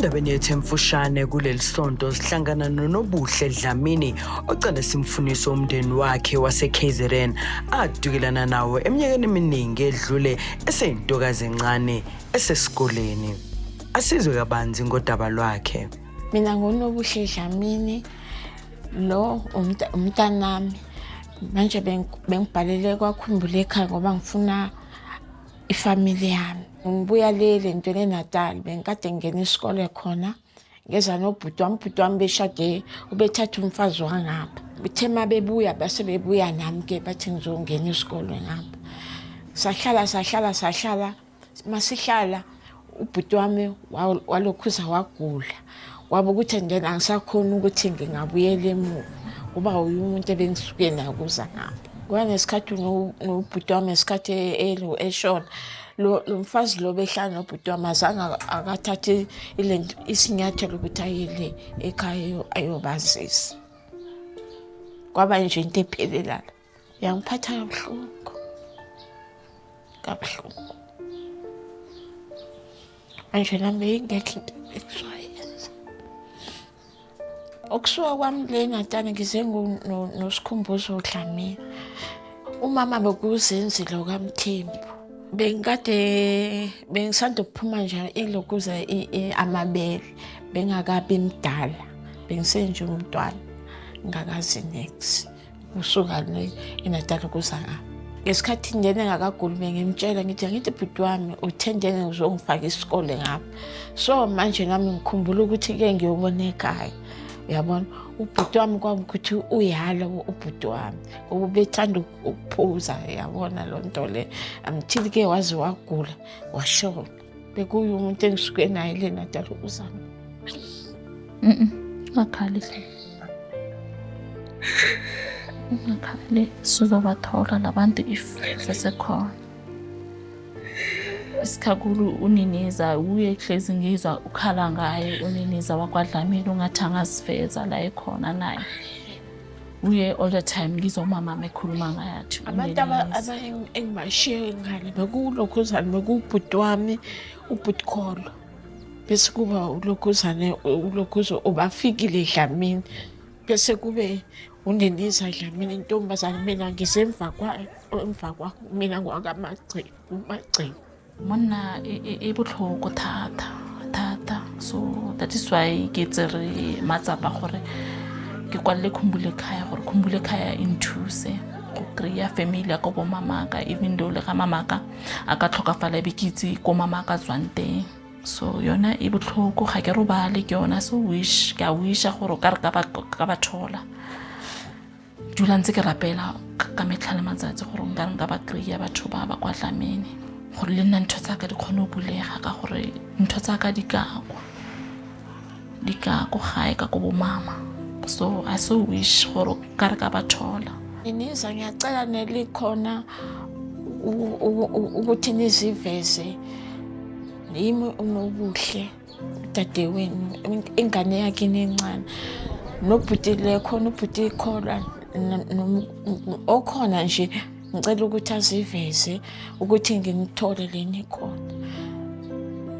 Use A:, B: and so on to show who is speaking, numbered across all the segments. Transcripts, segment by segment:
A: Endabeni yethu emfushane kuleli sonto sihlangana noNobuhle Dlamini ocela simfuniso umndeni wakhe wase-KZN adukelana nawo eminyakeni eminingi edlule eseyintokazi encane esesikoleni. Asizwe kabanzi ngodaba lwakhe.
B: Mina nguNobuhle Dlamini, lo umntanami. Manje bengibhalele kwakhumbula ekhaya ngoba ngifuna ifamily yami. Ngibuya le le ntweni eNatal, bengikade ngingena isikole khona. Ngeza nobhuti wami, ubhuti wami beshade, ubethatha umfazi wangapha. Uthe uma bebuya base bebuya nami-ke, bathi ngizongena isikole ngapha. Sahlala sahlala sahlala, masihlala ubhuti wami walokhuza wagula. Kwaba ukuthi and then angisakhoni ukuthi ngingabuyela emuva kuba uye umuntu ebengisuke naye kuza ngapha. Kwanesikhathi nobhuti wami ngesikhathi eshona, lo mfazi lo behlala nobhuti wami azange akathathe isinyathelo ukuthi aye le ekhaya ayobazisa. Kwaba nje into ephelelana. Yangiphatha kabuhlungu, kabuhlungu. Manje nami beyingekho into engizoyenza. Ukusuka kwami le Natali ngize noSikhumbuzo Dlamini. Umama bekuzenzile okaMthembu. Bengikade bengisanda ukuphuma nje ilokuza amabele, bengakabi mdala, bengisenje umntwana ngingakazi next. Kusuka le eNatali kuza ngapha. Ngesikhathi ngene ngakaguli bengimtshela ngithi angithi bhuti wami uthe ndene uzongifaka isikole ngapha. So manje nami ngikhumbula ukuthi-ke ngiyobona ekhaya. Uyabona, ubhuti wami kwaba ukuthi uyala ubhuti wami ngoba ubethanda ukuphuza, uyabona loo nto le. Until-ke waze wagula washona. Bekuye umuntu engisuke naye le Natal ukuza.
C: Ungakhali hle. Ungakhali, sizobathola labantu if sesekhona. Isikakhulu uniniza uye hlezi ngizwa ukhala ngaye uniniza wakwaDlamini ungathi angaziveza la ekhona naye. Uye all the time ngizwa umama ekhuluma ngaye athi
B: abantu engibashiye ngale bekulokhuzane bekuwubhuti wami ubhuti Kholo, bese kuba ulokhuzane ulokhuzo ubafikile Dlamini, bese kube uneniza Dlamini intombazane. Mina ngisemva kwayo, emva kwakho mina ngwakamagcini umagcini.
C: Monna e botlhoko thata thata, so that is why ke tsere matsapa gore ke kwalele Khumbule Khaya gore Khumbule Khaya e nthuse go kry-a family ya ko bo mamaka, even though le ga mamaka a ka tlhokafala e be ke itse ko mama ka tswang teng. So yona e botlhoko, ga ke robale ke yona. So wish ke a wisha gore o ka re ka ba thola. Dula ntse ke rapela ka metlha le matsatsi gore nka re nka ba kry-a batho ba ba kwa Dlamini, gore le nna ntho tsa ka di kgone go bulega, ka gore ntho tsa ka di ka kwa di ka ko gae ka ko bomama. So I so wish gore ka re ka ba thola.
B: Niniza, ngiyacela nelikhona ukuthi niziveze. Yimi uNobuhle, udadewenu, ingane yakhe inencane. Nobhuti le khona ubhuti ikholwa okhona nje, ngicela ukuthi aziveze ukuthi ngimthole leni khona.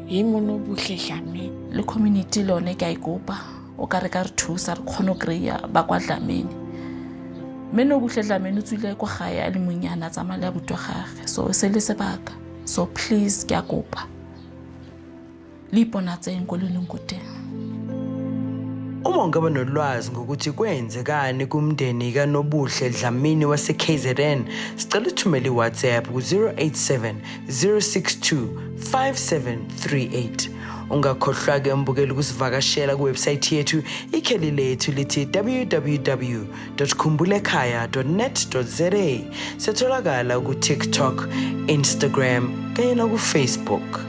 B: Yimi uNobuhle Dlamini.
C: Le community lone ke a ikopa o ka re ka re thusa re kgone go kry-a ba kwa Dlamini. Mme Nobuhle Dlamini o tswile ko gae a le monyana a tsamaya le abuti wa gage, so e se le sebaka. So please ke a kopa le iponatseng ko le leng ko teng.
A: Uma ungaba nolwazi ngokuthi kwenzekani kumndeni kaNobuhle Dlamini wase-KZN, sicela uthumele i-WhatsApp ku-087 062 5738. Ungakhohlwa-ke mbukeli ukusivakashela kuwebhusayithi yethu, ikheli lethu lithi www.khumbulekhaya.net.za. Siyatholakala ku-TikTok, Instagram kanye naku-Facebook.